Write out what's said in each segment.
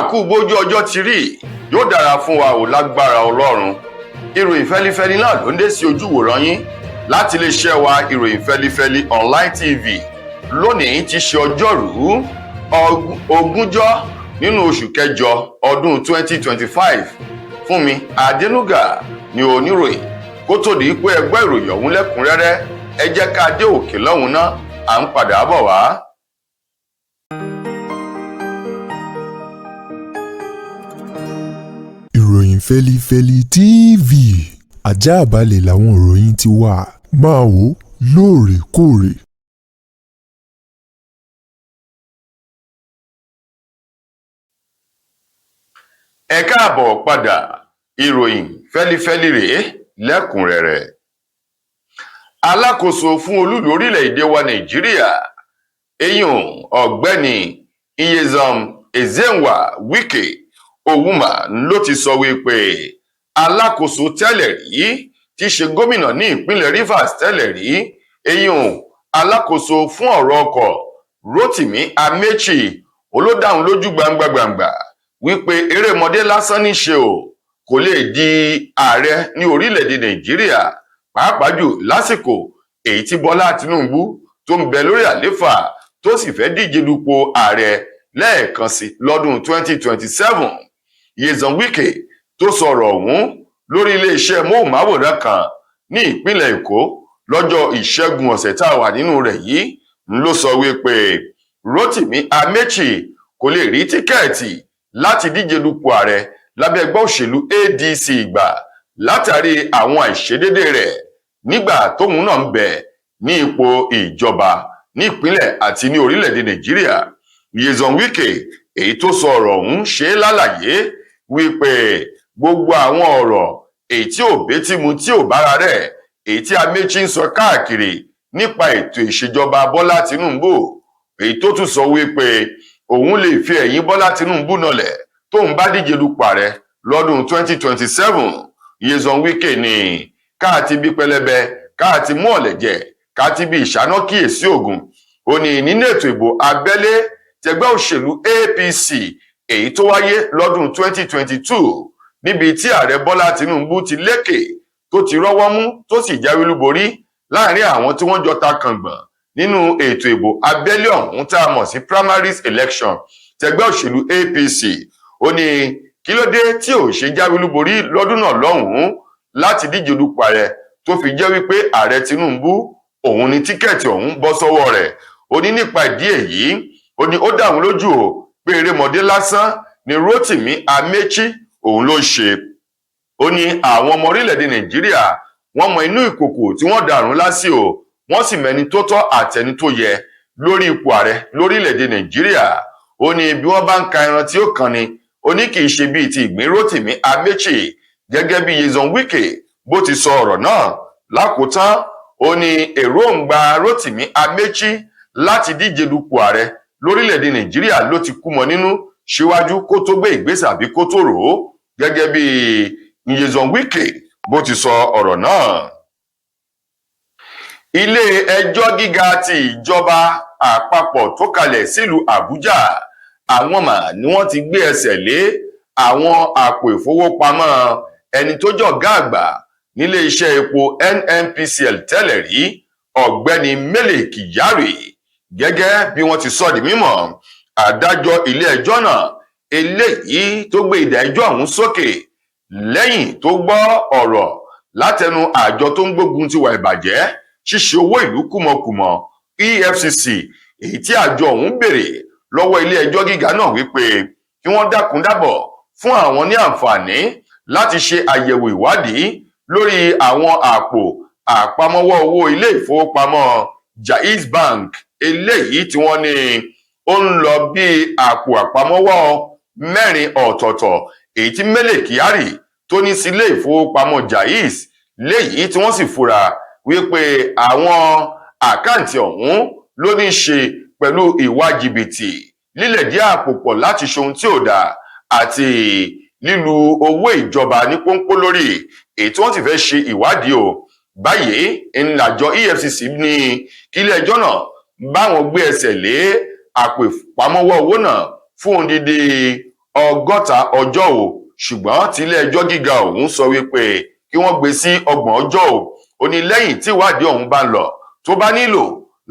Kú bójú ọjọ́ ti rí, yóò dára fún wa ò lágbára Ọlọ́run. Ìròyìn fẹ́lifẹ́li náà ló ń dé sí ojú wòran yín láti iléeṣẹ́ wa, Ìròyìn Fẹ́lifẹ́li Online TV. Lónìí ti ṣe ọjọ́rùú 20 nínú oṣù kẹjọ ọdún 2025. Fúnmi Adénúgà ni oníròyìn. Kó tó di pé ẹgbẹ́ ìròyìn ọ̀hún lẹ́kùnrẹ́rẹ́, ẹ jẹ́ ká dé òkè lọ́hùn náà, à ń padà bọ̀ wá. Ìròyìn Fẹ́lifẹ́li TV, ajáàbalẹ̀ làwọn ìròyìn ti wà, máa wò lóòrèkóòrè. Ẹ káàbọ̀ padà. Ìròyìn fẹ́lifẹ́li rèé lẹ́kùnrẹ́rẹ́. Alákòóso fún olúùlú orílẹ̀-èdè wa Nàìjíríà, eyín Ọ̀gbẹ́ni Nyesom Ezenwa Wike Owuma, ló ti sọ wípé alákòóso tẹ́lẹ̀ rí tí ṣe gómìnà ní ìpínlẹ̀ Rivers tẹ́lẹ̀ rí, eyín alákòóso fún ọ̀rọ̀ ọkọ̀ Rotimi Amechi, olódàhùn lójú gbangba gbangba wípé erémọdé lásán ní ṣe o, kò lè di ààrẹ ní orílẹ̀-èdè Nàìjíríà, pàápàá jù lásìkò èyí tí Bọ́lá Tinubu tó ń bẹ lórí àléfà, tó sì fẹ́ díje dupò ààrẹ lẹ́ẹ̀kan sí lọ́dún 2027. Nyesom Wike tó sọ̀rọ̀ ọ̀hún lórí iléeṣẹ́ móhùnmáwòrán kan ní ìpínlẹ̀ Èkó lọ́jọ́ Ìṣẹ́gun ọ̀sẹ̀ tá a wà nínú rẹ̀ yìí ló sọ wípé Rotimi Amechi kò lè rí tíkẹ́ẹ̀tì láti díje dupò ààrẹ lábẹ́ ẹgbẹ́ òṣèlú ADC gbà látàrí àwọn àìṣedédé rẹ̀ nígbà tóun náà ń bẹ ní ipò ìjọba ní ìpínlẹ̀ àti ní orílẹ̀-èdè Nàìjíríà. Nyesom Wike èyí tó sọ ọ̀rọ̀ ọ̀hún ṣe é lálàyé wípé gbogbo àwọn ọ̀rọ̀ èyí tí ò bétí mu, tí ò bára rẹ̀, èyí tí Amechi ń sọ káàkiri nípa ètò ìṣèjọba Bọ́lá Tinubu, èyí tó tún sọ wípé òun lè fi ẹ̀yìn Bọ́lá Tinubu nọlẹ̀ tóun bá díje dupò ààrẹ lọ́dún 2027. Nyesom Wike ní káàtì bí pẹlẹbẹ káàtì mú ọ̀lẹ̀jẹ̀ káàtì bí ìṣáná kíyèsí ògùn. Ó ní nínú ètò ìbò abẹ́lé tẹgbẹ́ òṣèlú APC èyí tó wáyé lọ́dún 2022, níbi tí ààrẹ Bọ́lá Tinubu ti lékè, tó ti rọ́wọ́ mú, tó sì jáwé olúborí láàrin àwọn tí wọ́n jọ ta kàngbọ̀n nínú ètò ìbò abẹ́lé ọ̀hún tá a mọ̀ sí primaries election tẹgbẹ́ òṣèlú APC. Ó ní kí ló dé tí ò ṣe jáwé olúborí lọ́dún náà lọ́hùn-ún láti díje dupò ààrẹ, tó fi jẹ́ wípé ààrẹ Tinubu òun ni tíkẹ́ẹ̀tì ọ̀hún bọ́ sọ́wọ́ rẹ̀? Ó ní nípa ìdí èyí, ó ní ó dá òun lójú o pé erémọdé lásán ni Rotimi Amechi òun ló ṣe. Ó ní àwọn ọmọ orílẹ̀-èdè Nàìjíríà, wọ́n mọ inú ìkòkò tí wọ́n dàrún lásì o, wọ́n sì mẹni tó tọ́ àtẹni tó yẹ lórí ipò ààrẹ lórílẹ̀-èdè Nàìjíríà. Ó ní bí wọ́n bá ń ka ẹran tí ó kàn ni, ó ní kì í ṣe bíi ti ìgbín Rotimi Amechi. Gẹ́gẹ́ bí Nyesom Wike bó ti sọ ọ̀rọ̀ náà lákòótán, ó ní èròǹgbà Rotimi Amechi láti díje dupò ààrẹ lórílẹ̀-èdè Nàìjíríà ló ti kú mọ́ nínú síwájú kó tó gbé ìgbésẹ̀ àbí kó tó rò ó, gẹ́gẹ́ bí Nyesom Wike bó ti sọ ọ̀rọ̀ náà. Ilé ẹjọ́ gíga ti ìjọba àpapọ̀ tó kalẹ̀ sílùú Àbújá, àwọn mà ni wọ́n ti gbé ẹsẹ̀ lé àwọn àpò ìfowópamọ́ ẹni tó jọ̀gá àgbà nílé iṣẹ́ epo NNPCL tẹ́lẹ̀ rí, Ọ̀gbẹ́ni Mele Kyari. Gẹ́gẹ́ bí wọ́n ti sọ di mímọ̀, adájọ́ ilé ẹjọ́ náà eléyìí tó gbé ìdájọ́ ọ̀hún sókè lẹ́yìn tó gbọ́ ọ̀rọ̀ látẹnu àjọ tó ń gbógun ti wà ìbàjẹ́, ṣíṣe owó ìlú kùmọ̀kùmọ̀, EFCC, èyí tí àjọ ọ̀hún béèrè lọ́wọ́ ilé ẹjọ́ gíga náà wípé kí wọ́n dákun dábọ̀ fún àwọn ní àǹfààní láti ṣe àyẹ̀wò ìwádìí lórí àwọn àpò àpamọ́wọ́ owó ilé ìfowópamọ́ Jaiz Bank eléyìí tí wọ́n ní ó ń lọ bí àpò àpamọ́wọ́ mẹ́rin ọ̀tọ̀ọ̀tọ̀ èyí tí Mele Kyari tó ní sí ilé ìfowópamọ́ Jaiz, léyìí tí wọ́n sì fura wípé àwọn àkáǹtì ọ̀hún ló ní í ṣe pẹ̀lú ìwà jìbìtì, lílẹ̀dí àpò pọ̀ láti ṣohun tí ò dáa àti lílu owó ìjọba ní pọ́npọ́ lórí, èyí tí wọ́n sì fẹ́ ṣe ìwádìí o. Báyìí ńlájọ EFCC ní kí ilé ẹjọ́ náà báwọn gbé ẹsẹ̀ lé àpò ìpamọ́wọ́ owó náà fún odidi 60 ọjọ́ o, ṣùgbọ́n tilé ẹjọ́ gíga ọ̀hún sọ wípé kí wọ́n gbé sí 30 ọjọ́ o. Ó ní lẹ́yìn tí ìwádìí ọ̀hún bá ń lọ, tó bá nílò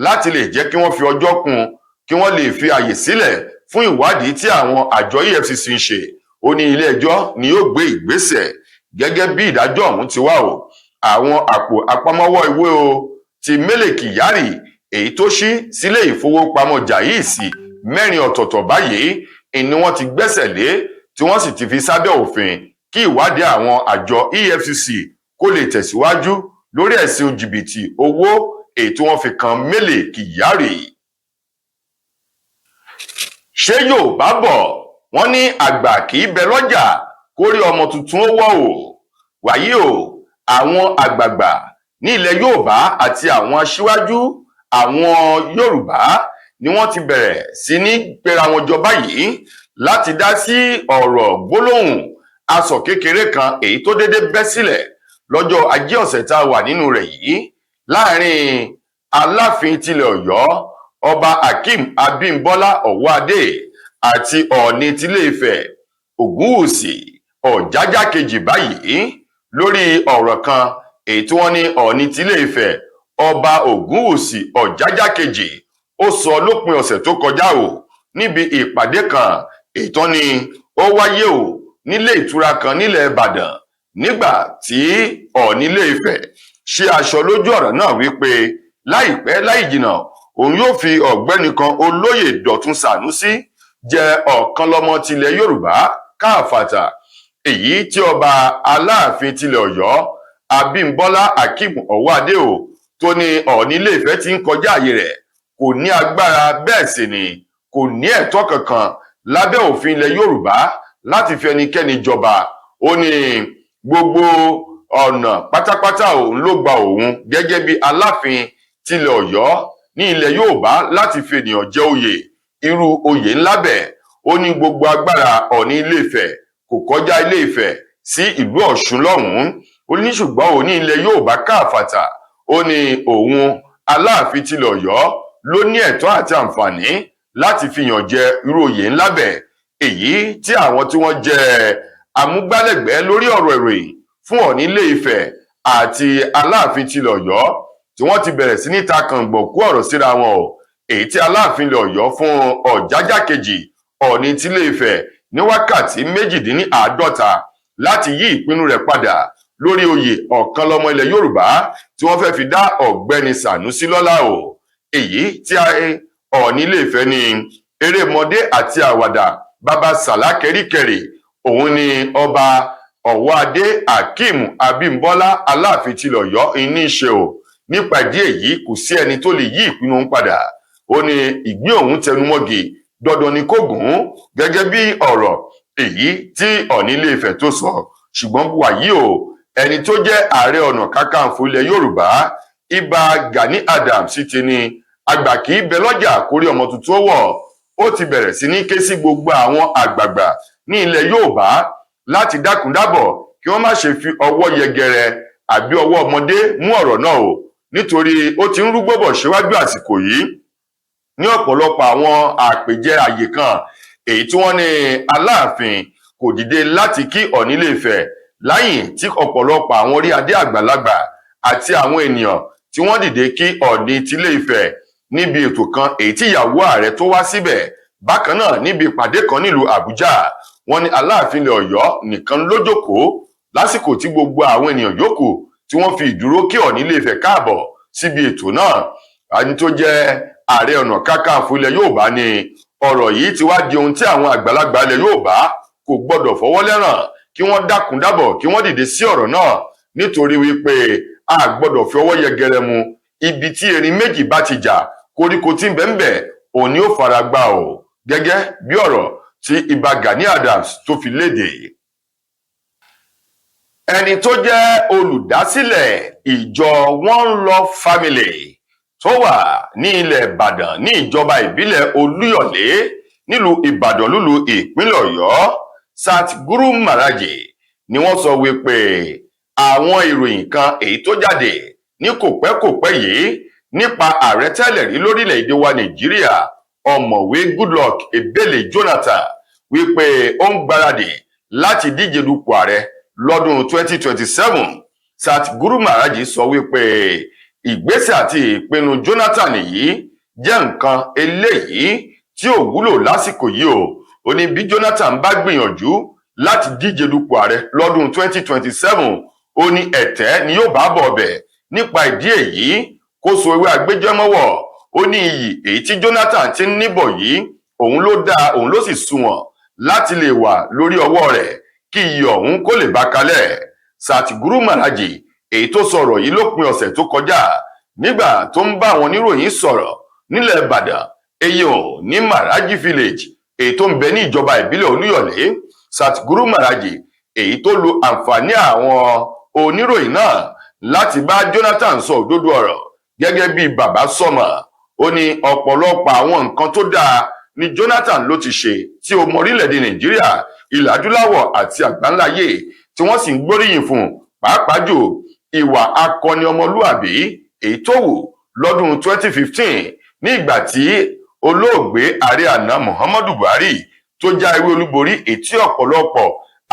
láti lè jẹ́ kí wọ́n fi ọjọ́ kún, kí wọ́n lè fi àyè sílẹ̀ fún ìwádìí tí àwọn àjọ EFCC ń ṣe, ó ní ilé ẹjọ́ ni yóò gbé ìgbésẹ̀ gẹ́gẹ́ bí ìdájọ́ ọ̀hún ti wá o. Àwọn àpò àpamọ́wọ́ ìwé o ti Mele Kyari èyí tó ṣí sílé ìfowópamọ́ Jaiz mẹ́rin ọ̀tọ̀ọ̀tọ̀ báyìí ni wọ́n ti gbẹ́sẹ̀ lé, tí wọ́n sì ti fi sábẹ́ òfin kí ìwádìí àwọn àjọ EFCC kó lè tẹ̀síwájú lórí ẹ̀sùn jìbìtì owó èyí tí wọ́n fi kan Mele Kyari. Ṣé Yorùbá bọ̀, wọ́n ní àgbà kì í bẹ lọ́jà kórí ọmọ tuntun ó wọ̀ o. Wàyí o, àwọn àgbààgbà ní ilẹ̀ Yorùbá àti àwọn aṣíwájú àwọn Yorùbá ni wọ́n ti bẹ̀rẹ̀ sí ní pera wọn jọ báyìí láti dá sí ọ̀rọ̀ gbólóhùn asọ̀ kékeré kan èyí tó dédé bẹ́ sílẹ̀ lọ́jọ́ Ajé ọ̀sẹ̀ tá a wà nínú rẹ̀ yìí láàrin Aláàfin tilẹ̀ Ọ̀yọ́, Ọba Akeem Abímbọ́lá Ọwọ́adé, àti Ọọ̀ni tilé Ifẹ̀ Ògúnwùsì Ọ̀jájá kejì báyìí lórí ọ̀rọ̀ kan èyí tí wọ́n ní Ọọ̀ni tilé Ifẹ̀, Ọba Ògúnwùsì Ọ̀jájá kejì, ó sọ lópin ọ̀sẹ̀ tó kọjá o níbi ìpàdé kan èyí tó ní ó wáyé o nílé ìtura kan nílẹ̀ Ìbàdàn, nígbà tí Ọọ̀ni Ilé Ifẹ̀ ṣe aṣọ lójú ọ̀rọ̀ náà wípé láìpẹ́ láì jìnnà òun yóò fi ọ̀gbẹ́ni kan, Olóyè Dọ̀tun Sànúsí, jẹ ọ̀kanlọ́mọ tilẹ̀ Yorùbá káàfàtà, èyí tí ọba Aláàfin tilẹ̀ Ọ̀yọ́ Abímbọ́lá Akeem Ọwọ́adé o tó ní Ọọ̀ni Ilé Ifẹ̀ ti ń kọjá àyè rẹ̀, kò ní agbára, bẹ́ẹ̀ sì ni kò ní ẹ̀tọ́ kankan lábẹ́ òfin ilẹ̀ Yorùbá láti fi ẹnikẹ́ni jọba. Ó ní gbogbo ọ̀nà pátápátá òun ló gba òun gẹ́gẹ́ bí Aláàfin tilẹ̀ Ọ̀yọ́ ní ilẹ̀ Yorùbá láti fi ènìyàn jẹ oyè, irú oyè ńlá bẹ́ẹ̀. Ó ní gbogbo agbára Ọọ̀ni Ilé Ifẹ̀ kò kọjá Ilé Ifẹ̀ sí ìlú Ọ̀ṣun lọ́hùn-ún. Ó ní ṣùgbọ́n òun ní ilẹ̀ Yorùbá káàfàtà, ó ní òun Aláàfin tilẹ̀ Ọ̀yọ́ ló ní ẹ̀tọ́ àti àǹfààní láti fi yàn jẹ irú oyè ńlá bẹ́ẹ̀, èyí tí àwọn tí wọ́n jẹ́ amúgbálẹ́gbẹ̀ẹ́ lórí ọ̀rọ̀ ìròyìn fún Ọọ̀ni Ilé Ifẹ̀ àti Aláàfin tilẹ̀ Ọ̀yọ́ tí wọ́n ti bẹ̀rẹ̀ sí ní ta kàngbọ̀n kú ọ̀rọ̀ síra wọn o, èyí tí Aláàfin ilẹ̀ Ọ̀yọ́ fún Ọ̀jájá kejì Ọọ̀ni tilé Ifẹ̀ ní wákàtí 48 láti yí ìpinnu rẹ̀ padà lórí oyè ọ̀kanlọ́mọ ilẹ̀ Yorùbá tí wọ́n fẹ́ fi dá Ọ̀gbẹ́ni Sànúsí lọ́lá o, èyí tí Ọọ̀ni Ilé Ifẹ̀ ní erémọdé àti àwàdà bàbá sàlá kẹríkẹrì. Òun ni Ọba Ọwọ́adé Akeem Abímbọ́lá Aláàfin tilẹ̀ Ọ̀yọ́ ní í ṣe o. Nípa ìdí èyí, kò sí ẹni tó lè yí ìpinnu òun padà. Ó ní ìgbín òun tẹnumọ́gi, dandan ni kó gùn ún, gẹ́gẹ́ bí ọ̀rọ̀ èyí tí Ọọ̀ni Ilé Ifẹ̀ tó sọ. Ṣùgbọ́n wàyí o, ẹni tó jẹ́ Ààrẹ Ọ̀nà Kakanfò ilẹ̀ Yorùbá, Ìbà Gani Adams, ti ní àgbà kì í bẹ lọ́jà kórí ọmọ tuntun ó wọ̀. Ó ti bẹ̀rẹ̀ sí ní ké sí gbogbo àwọn àgbààgbà ní ilẹ̀ Yorùbá láti dákúndábọ̀ kí wọ́n má ṣe fi ọwọ́ yẹgẹrẹ àbí ọwọ́ ọmọdé mú ọ̀rọ̀ náà o, nítorí ó ti ń rúgbó bọ̀ síwájú àsìkò yìí ní ọ̀pọ̀lọpọ̀ àwọn àpèjẹ àyè kan èyí tí wọ́n ní Aláàfin kò dìde láti kí Ọọ̀ni Ilé Ifẹ̀, láyìn tí ọ̀pọ̀lọpọ̀ àwọn orí adé àgbàlagbà àti àwọn ènìyàn tí wọ́n dìde kí Ọọ̀ni tilé Ifẹ̀ níbi ètò kan èyí tí ìyàwó ààrẹ tó wá síbẹ̀. Bákan náà, níbi ìpàdé kan nílùú Àbújá, wọ́n ní Aláàfin ilẹ̀ Ọ̀yọ́ nìkan ló jókòó lásìkò tí gbogbo àwọn ènìyàn yòókù tí wọ́n fi ìdúró kí Ọọ̀ni Ilé Ifẹ̀ káàbọ̀ síbi ètò náà. Ẹni tó jẹ́ Ààrẹ Ọ̀nà Kakanfò ilẹ̀ Yorùbá ní ọ̀rọ̀ yìí ti wá di ohun tí àwọn àgbàlagbà ilẹ̀ Yorùbá kò gbọ́dọ̀ fọwọ́ lẹ́ràn, kí wọ́n dákun dábọ̀ kí wọ́n dìde sí ọ̀rọ̀ náà, nítorí wípé a gbọ́dọ̀ fi ọwọ́ yẹgẹrẹ mu. Ibi tí erin méjì bá ti jà, koríko tí ń bẹ ń bẹ̀ òun ni ó fara gbá o, gẹ́gẹ́ bí ọ̀rọ̀ tí Ìbà Gani Adams tó fi léde. Ẹni tó jẹ́ olùdásílẹ̀ ìjọ One Love Family tó wà ní ilẹ̀ Ìbàdàn ní ìjọba ìbílẹ̀ Olúyọ̀lé nílùú Ìbàdàn, lúlu ìpínlẹ̀ Ọ̀yọ́, Satguru Maharaji, ni wọ́n sọ wípé àwọn ìròyìn kan èyí tó jáde ní kòpẹ́kòpẹ́ yìí nípa ààrẹ tẹ́lẹ̀ rí lórílẹ̀‐èdè wa Nàìjíríà, Ọ̀mọ̀wé Goodluck Ebele Jonathan, wípé Wípé ó ń gbáradì láti díje dupò ààrẹ lọ́dún 2027, Satguru Maharaj sọ wípé ìgbésẹ̀ àti ìpinnu Jonathan yìí jẹ́ nǹkan eléyìí tí ò wúlò lásìkò yìí o. Ó ní bí Jonathan bá gbìyànjú láti díje dupò ààrẹ lọ́dún 2027, ó ní ẹ̀tẹ́ ni yóò bá bọ̀ ọbẹ̀. Nípa ìdí èyí, kó so ewé agbéjẹ́mọ́wọ̀. Ó ní iyì èyí tí Jonathan ti ń níbọ̀ yìí, òun ló dáa, òun ló sì sunwọ̀n láti lè wà lórí ọwọ́ rẹ̀ kí iyì ọ̀hún kó lè bá kalẹ̀. Satguru Maharaj èyí tó sọ̀rọ̀ yìí lópin ọ̀sẹ̀ tó kọjá nígbà tó ń bá àwọn oníròyìn sọ̀rọ̀ nílẹ̀ Ìbàdàn, èyí ò ní Maharaji Village èyí tó ń bẹ ní ìjọba ìbílẹ̀ Olúyọ̀lé. Satguru Maharaj èyí tó lo àǹfààní àwọn oníròyìn náà láti bá Jonathan sọ òdodo ọ̀rọ̀ gẹ́gẹ́ bí bàbá sọmọ, ó ní ọ̀pọ̀lọpọ̀ àwọn nǹkan tó dáa ni Jonathan ló ti ṣe tí ọmọ orílẹ̀-èdè Nàìjíríà, ilẹ̀ adúláwọ̀ àti àgbáńláyé tí wọ́n sì ń gbóríyìn fún, pàápàá jù ìwà akọni ọmọlúàbí èyí tó wù lọ́dún 2015 ní ìgbà tí olóògbé ààrẹ àná Muhammadu Buhari tó já ewé olúborí, ètí ọ̀pọ̀lọpọ̀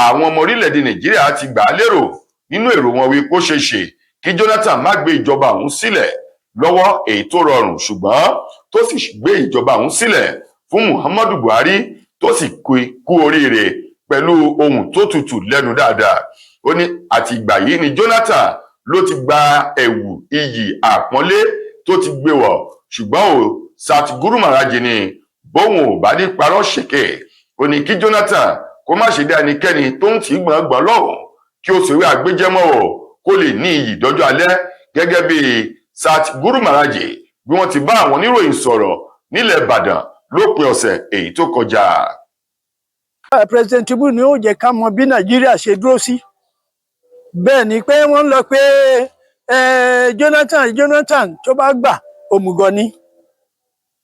àwọn ọmọ orílẹ̀-èdè Nàìjíríà ti gbà á lérò nínú èrò wọn wípé ó ṣeé ṣe kí Jonathan má gbé ìjọba ọ̀hún sílẹ̀ lọ́wọ́ èyí tó rọrùn, ṣùgbọ́n tó sì gbé ìjọba ọ̀hún sílẹ̀ fún Muhammadu Buhari, tó sì kú oríire pẹ̀lú ohun tó tutù lẹ́nu dáadáa. Ó ní àti ìgbà yìí ni Jonathan ló ti gba ẹ̀wù iyì àpọ́nlé tó ti gbé wọ̀. Ṣùgbọ́n o, Satguru Maharaj ni bóun ò bá ní parọ́ ṣèké, ó ní kí Jonathan kó má ṣe dá ẹnikẹ́ni tó ń tì í gbọ̀ngbọ̀n lọ́hùn, kí ó ṣèwé àgbéjẹ́mọ́ o, kó lè ní iyì dọ́jọ́ alẹ́. Gẹ́gẹ́ bí Satguru Maharaj bí wọ́n ti bá àwọn oníròyìn sọ̀rọ̀ nílẹ̀ Ìbàdàn lópin ọ̀sẹ̀ èyí tó kọjá. President Tinubu ni ó jẹ́ ká mọ bí Nàìjíríà ṣe dúró sí. Bẹ́ẹ̀ ni pé wọ́n lọ pé Jonathan tó bá gbà, òmùgọ̀ ni.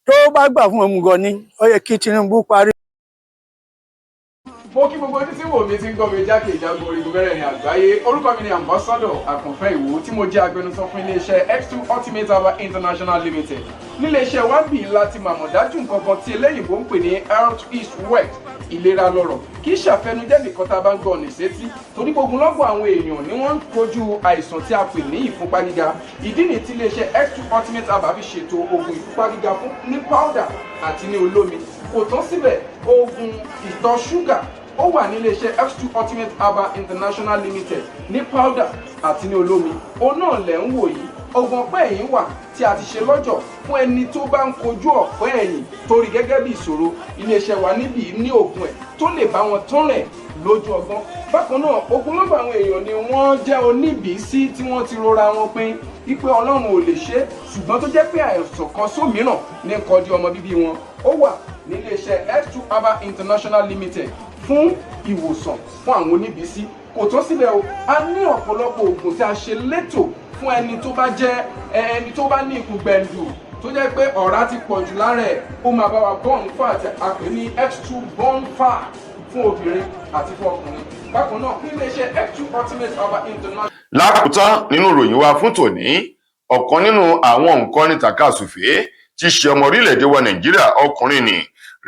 Tó bá gbà fún, òmùgọ̀ ni. Ó yẹ kí Tinubu parí. Mo kí gbogbo ojú tí wò mí, tí ń gbọ́ mi jákè ìjágbó orígun mẹ́rẹ̀ẹ̀rin àgbáyé. Orúkọ mi ni Ambassador Àkànfẹ́ Ìwò, tí mo jẹ́ agbẹnusọ fún iléeṣẹ́ X2 Ultimate Herbal International Limited. Níléeṣẹ́ wa ń bì láti màmọ̀ dájú nǹkan kan tí eléyìnbó ń pè ní health is wealth, ìlera lọ́rọ̀. Kì í ṣàfẹnujẹ́ nìkan tá a bá ń gbọ́ ọ̀nà ìsétí, torí gbogbo lọ́gbọ̀n àwọn èèyàn ni wọ́n ń kojú àìsàn tí a pè ní ìfúnpá gíga. Ìdí nìyí tí iléeṣẹ́ X2 Ultimate Herbal fi ṣètò oògùn ìfúnpá gíga fún ní powder àti ní olómi. Kò tán síbẹ̀, oògùn ìtọ̀ ṣúgà ó wà ní iléeṣẹ́ X2 Ultimate Herbal International Limited ní powder àti ní olómi. Òun náà lẹ̀ ń wò yìí. Oògùn ọ̀pẹ́ ẹ̀yìn wà tí a ti ṣe lọ́jọ̀ fún ẹni tó bá ń kojú ọ̀pẹ́ ẹ̀yìn torí gẹ́gẹ́ bí ìṣòro. Iléeṣẹ́ wa níbí ní oògùn ẹ̀ tó lè bá wọn tán rẹ̀ lójú ọgbọ́n. Bákan náà, ogunlọ́gọ̀ àwọn èèyàn ni wọ́n jẹ́ oníbìísí tí wọ́n ti rora wọn pin wípé Ọlọ́run ò lè ṣe é, ṣùgbọ́n tó jẹ́ pé àìsàn kan sómìíràn ní kọjú ọmọ bíbí wọn. Ó wà níléeṣẹ́ X2 Herbal International Limited fún ìwòsàn fún àwọn oníbìísí. Kò tó síbẹ̀ o, a ní ọ̀pọ̀lọpọ̀ oògùn tí a ṣe létò fún ẹni tó bá jẹ́ ẹni tó bá ní ikùn gbẹ̀ǹdù, tó jẹ́ pé ọ̀rá ti pọ̀ jù lára ẹ̀. Ó máa bá wa burn fat, a pè ní X2 burn fat, fún obìnrin àti fún ọkùnrin. Bákan náà, níléeṣẹ́ X2 Ultimate Herbal International. Lákòótán nínú ìròyìn wa fún tòní, ọ̀kan nínú àwọn òǹkọrin tàkasùfé tí ṣe ọmọ orílẹ̀-èdè wa Nàìjíríà ọkùnrin ni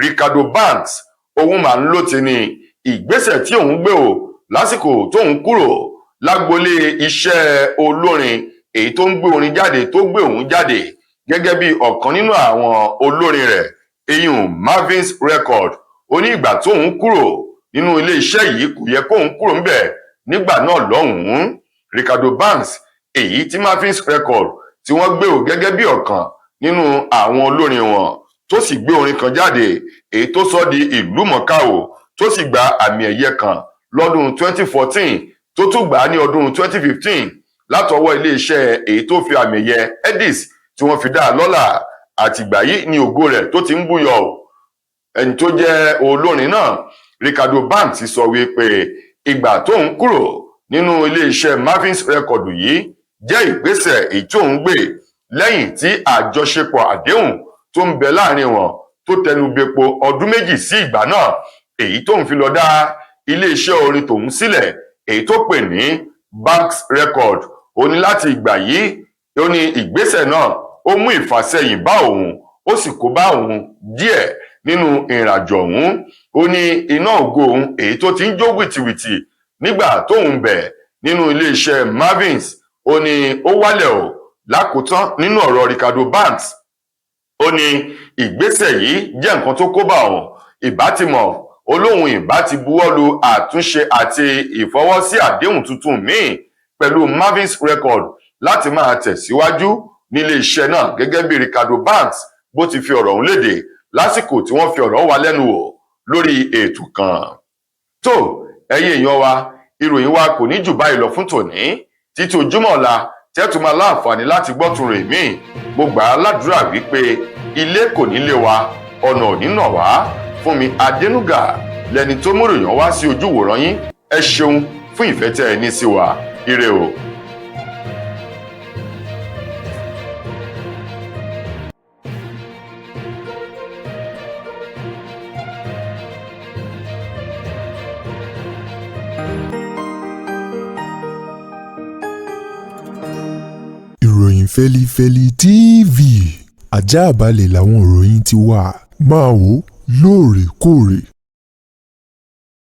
Ricardo Banks, òun máa ń ló ti ní ìgbésẹ̀ tí òun gbé o lásìkò tóun kúrò lágbolé iṣẹ́ olórin èyí tó ń gbé orin jáde, tó gbé òun jáde gẹ́gẹ́ bí ọ̀kan nínú àwọn olórin rẹ̀, eyín Marvin's Record. Ó ní ìgbà tóun kúrò nínú ilé iṣẹ́ yìí, kò yẹ kóun kúrò ńbẹ̀ nígbà náà lọ́hùn-ún. Ricardo Banks èyí tí Marvin's Record tí wọ́n gbé o gẹ́gẹ́ bí ọ̀kan nínú àwọn olórin wọn, tó sì gbé orin kan jáde èyí tó sọ di ìlú mọ̀ọ́ká o, tó sì gba àmì ẹ̀yẹ kan lọ́dún 2014, tó tún gbà á ní ọdún 2015 látọwọ́ iléeṣẹ́ èyí tó fi àmì ẹ̀yẹ Headies tí wọ́n fi dá a lọ́lá. Àtìgbà yìí ni ògo rẹ̀ tó ti ń búyọ o. Ẹni tó jẹ́ olórin náà, Ricardo Banks, sọ wípé ìgbà tóun kúrò nínú iléeṣẹ́ Marvin's Record yìí jẹ́ ìgbésẹ̀ èyí tóun gbé lẹ́yìn tí àjọṣepọ̀ àdéhùn tó ń bẹ láàrin wọn tó tẹnu bepo ọdún 2 sí ìgbà náà, èyí tóun fi lọ dá iléeṣẹ́ orin tòun sílẹ̀ èyí tó pè ní Banks Record. Ó ní láti ìgbà yìí, ó ní ìgbésẹ̀ náà ó mú ìfàsẹ́yìn bá òun, ó sì kó bá òun díẹ̀. Nínú ìrìnàjò ọ̀hún, ó ní iná ògo òun èyí tó ti ń jó wìtìwìtì nígbà tóun bẹ̀ nínú iléeṣẹ́ Marvins, ó ní ó wálẹ̀ o. Lákòótán nínú ọ̀rọ̀ Ricardo Banks, ó ní ìgbésẹ̀ yìí jẹ́ nǹkan tó kó bá òun. Ìbá ti mọ̀, olóhùn ìbá ti buwọ́lu àtúnṣe àti ìfọwọ́sí àdéhùn tuntun míì pẹ̀lú Marvins Record láti máa tẹ̀síwájú nílé iṣẹ́ náà, gẹ́gẹ́ bí Ricardo Banks bó ti fi ọ̀rọ̀ ọ̀hún léde lásìkò tí wọ́n fi ọ̀rọ̀ wa lẹ́nu wò lórí ètò kan. Tó, ẹ̀yin èèyàn wa, ìròyìn wa kò ní jù báyìí lọ fún tòní. Títí ojúmọ́ ọ̀la tẹ́tù máa láǹfààní láti gbọ́ tún rè míì, mo gbà á ládùúrà wípé ilé kò ní lé wa, ọ̀nà ò ní nà wá. Fúnmi Adénúgà lẹni tó mú ìròyìn wá sí ojú ìwòran yín. Ẹ ṣeun fún ìfẹ́ tẹ́ ẹ ní sí wa. Ire o. Ìròyìn Fẹ́lifẹ́li TV, ajáàbalẹ̀ làwọn ìròyìn ti wà. Máa wò lóòrèkóòrè.